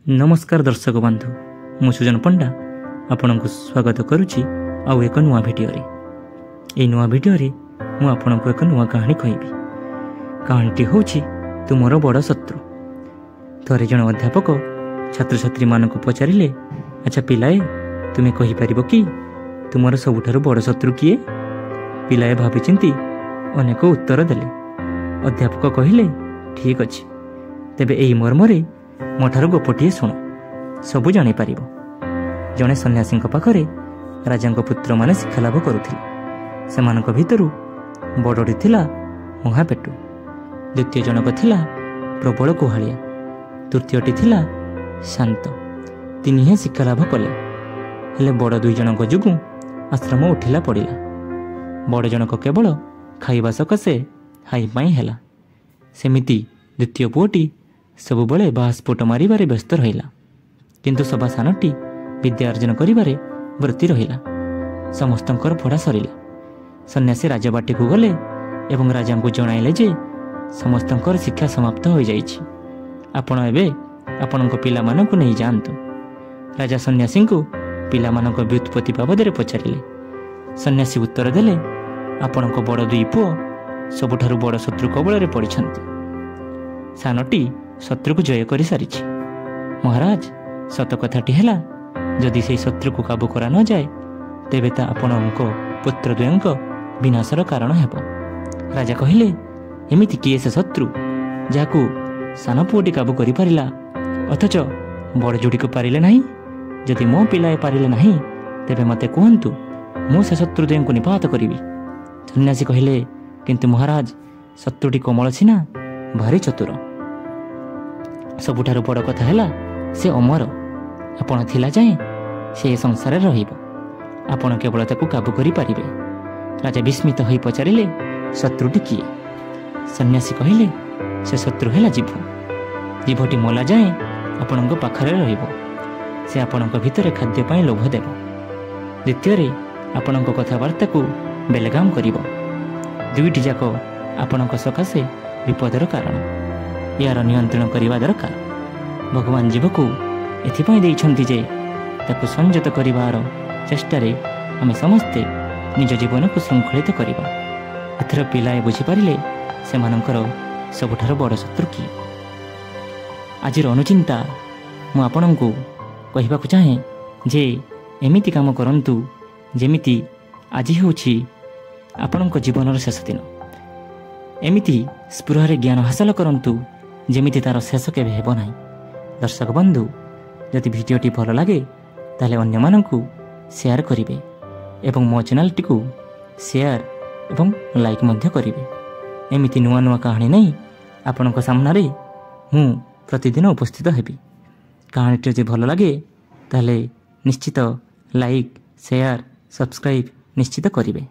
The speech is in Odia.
ନମସ୍କାର ଦର୍ଶକ ବନ୍ଧୁ, ମୁଁ ସୁଜନ ପଣ୍ଡା ଆପଣଙ୍କୁ ସ୍ୱାଗତ କରୁଛି ଆଉ ଏକ ନୂଆ ଭିଡ଼ିଓରେ। ଏହି ନୂଆ ଭିଡ଼ିଓରେ ମୁଁ ଆପଣଙ୍କୁ ଏକ ନୂଆ କାହାଣୀ କହିବି। କାହାଣୀଟି ହେଉଛି ତୁମର ବଡ଼ ଶତ୍ରୁ। ଥରେ ଜଣେ ଅଧ୍ୟାପକ ଛାତ୍ରଛାତ୍ରୀମାନଙ୍କୁ ପଚାରିଲେ, ଆଚ୍ଛା ପିଲାଏ, ତୁମେ କହିପାରିବ କି ତୁମର ସବୁଠାରୁ ବଡ଼ ଶତ୍ରୁ କିଏ? ପିଲାଏ ଭାବିଚିନ୍ତି ଅନେକ ଉତ୍ତର ଦେଲେ। ଅଧ୍ୟାପକ କହିଲେ, ଠିକ୍ ଅଛି, ତେବେ ଏହି ମର୍ମରେ ମୋ ଠାରୁ ଗପଟିଏ ଶୁଣ, ସବୁ ଜାଣିପାରିବ। ଜଣେ ସନ୍ନ୍ୟାସୀଙ୍କ ପାଖରେ ରାଜାଙ୍କ ପୁତ୍ରମାନେ ଶିକ୍ଷାଲାଭ କରୁଥିଲେ। ସେମାନଙ୍କ ଭିତରୁ ବଡ଼ଟି ଥିଲା ମହାପେଟୁ, ଦ୍ୱିତୀୟ ଜଣକ ଥିଲା ପ୍ରବଳ କୁହାଳିଆ, ତୃତୀୟଟି ଥିଲା ଶାନ୍ତ। ତିନିହେଁ ଶିକ୍ଷାଲାଭ କଲେ, ହେଲେ ବଡ଼ ଦୁଇ ଜଣଙ୍କ ଯୋଗୁଁ ଆଶ୍ରମ ଉଠିଲା ପଡ଼ିଲା। ବଡ଼ ଜଣକ କେବଳ ଖାଇବା ସକାଶେ ହାଇ ପାଇଁ ହେଲା। ସେମିତି ଦ୍ୱିତୀୟ ପୁଅଟି ସବୁବେଳେ ବାହାସ୍ଫୋଟ ମାରିବାରେ ବ୍ୟସ୍ତ ରହିଲା, କିନ୍ତୁ ସବା ସାନଟି ବିଦ୍ୟା ଅର୍ଜନ କରିବାରେ ବ୍ରତୀ ରହିଲା। ସମସ୍ତଙ୍କର ପଢ଼ା ସରିଲା। ସନ୍ନ୍ୟାସୀ ରାଜବାଟୀକୁ ଗଲେ ଏବଂ ରାଜାଙ୍କୁ ଜଣାଇଲେ ଯେ ସମସ୍ତଙ୍କର ଶିକ୍ଷା ସମାପ୍ତ ହୋଇଯାଇଛି, ଆପଣ ଏବେ ଆପଣଙ୍କ ପିଲାମାନଙ୍କୁ ନେଇଯାଆନ୍ତୁ। ରାଜା ସନ୍ନ୍ୟାସୀଙ୍କୁ ପିଲାମାନଙ୍କ ବ୍ୟୁତ୍ପତ୍ତି ବାବଦରେ ପଚାରିଲେ। ସନ୍ନ୍ୟାସୀ ଉତ୍ତର ଦେଲେ, ଆପଣଙ୍କ ବଡ଼ ଦୁଇ ପୁଅ ସବୁଠାରୁ ବଡ଼ ଶତ୍ରୁ କବଳରେ ପଡ଼ିଛନ୍ତି, ସାନଟି ଶତ୍ରୁକୁ ଜୟ କରିସାରିଛି। ମହାରାଜ, ସତ କଥାଟି ହେଲା, ଯଦି ସେହି ଶତ୍ରୁକୁ କାବୁ କରା ନଯାଏ ତେବେ ତା ଆପଣଙ୍କ ପୁତ୍ରଦ୍ୱୟଙ୍କ ବିନାଶର କାରଣ ହେବ। ରାଜା କହିଲେ, ଏମିତି କିଏ ସେ ଶତ୍ରୁ ଯାହାକୁ ସାନ ପୁଅଟି କାବୁ କରିପାରିଲା, ଅଥଚ ବଡ଼ ଯୋଡ଼ିକୁ ପାରିଲେ ନାହିଁ? ଯଦି ମୋ ପିଲାଏ ପାରିଲେ ନାହିଁ, ତେବେ ମୋତେ କୁହନ୍ତୁ, ମୁଁ ସେ ଶତ୍ରୁଦ୍ୱୟଙ୍କୁ ନିପାତ କରିବି। ସନ୍ନ୍ୟାସୀ କହିଲେ, କିନ୍ତୁ ମହାରାଜ, ଶତ୍ରୁଟି କୋମଳ ସିନା ଭାରି ଚତୁର। ସବୁଠାରୁ ବଡ଼ କଥା ହେଲା ସେ ଅମର। ଆପଣ ଥିଲା ଯାଏଁ ସେ ଏ ସଂସାରରେ ରହିବ, ଆପଣ କେବଳ ତାକୁ କାବୁ କରିପାରିବେ। ରାଜା ବିସ୍ମିତ ହୋଇ ପଚାରିଲେ, ଶତ୍ରୁଟି କିଏ? ସନ୍ନ୍ୟାସୀ କହିଲେ, ସେ ଶତ୍ରୁ ହେଲା ଜିଭ। ଜିଭଟି ମଲା ଯାଏଁ ଆପଣଙ୍କ ପାଖରେ ରହିବ। ସେ ଆପଣଙ୍କ ଭିତରେ ଖାଦ୍ୟ ପାଇଁ ଲୋଭ ଦେବ, ଦ୍ୱିତୀୟରେ ଆପଣଙ୍କ କଥାବାର୍ତ୍ତାକୁ ବେଲଗାମ କରିବ। ଦୁଇଟି ଯାକ ଆପଣଙ୍କ ସକାଶେ ବିପଦର କାରଣ। ଏହାର ନିୟନ୍ତ୍ରଣ କରିବା ଦରକାର। ଭଗବାନ ଜୀବକୁ ଏଥିପାଇଁ ଦେଇଛନ୍ତି ଯେ ତାକୁ ସଂଯତ କରିବାର ଚେଷ୍ଟାରେ ଆମେ ସମସ୍ତେ ନିଜ ଜୀବନକୁ ଶୃଙ୍ଖଳିତ କରିବା। ଏଥର ପିଲାଏ ବୁଝିପାରିଲେ ସେମାନଙ୍କର ସବୁଠାରୁ ବଡ଼ ଶତ୍ରୁ କିଏ। ଆଜିର ଅନୁଚିନ୍ତା ମୁଁ ଆପଣଙ୍କୁ କହିବାକୁ ଚାହେଁ ଯେ ଏମିତି କାମ କରନ୍ତୁ ଯେମିତି ଆଜି ହେଉଛି ଆପଣଙ୍କ ଜୀବନର ଶେଷ ଦିନ। ଏମିତି ସ୍ପୃହାରେ ଜ୍ଞାନ ହାସଲ କରନ୍ତୁ ଯେମିତି ତା'ର ଶେଷ କେବେ ହେବ ନାହିଁ। ଦର୍ଶକ ବନ୍ଧୁ, ଯଦି ଭିଡ଼ିଓଟି ଭଲ ଲାଗେ ତାହେଲେ ଅନ୍ୟମାନଙ୍କୁ ସେୟାର କରିବେ ଏବଂ ମୋ ଚ୍ୟାନେଲଟିକୁ ସେୟାର ଏବଂ ଲାଇକ୍ ମଧ୍ୟ କରିବେ। ଏମିତି ନୂଆ ନୂଆ କାହାଣୀ ନେଇ ଆପଣଙ୍କ ସାମ୍ନାରେ ମୁଁ ପ୍ରତିଦିନ ଉପସ୍ଥିତ ହେବି। କାହାଣୀଟି ଯଦି ଭଲ ଲାଗେ ତାହେଲେ ନିଶ୍ଚିତ ଲାଇକ୍, ସେୟାର, ସବସ୍କ୍ରାଇବ୍ ନିଶ୍ଚିତ କରିବେ।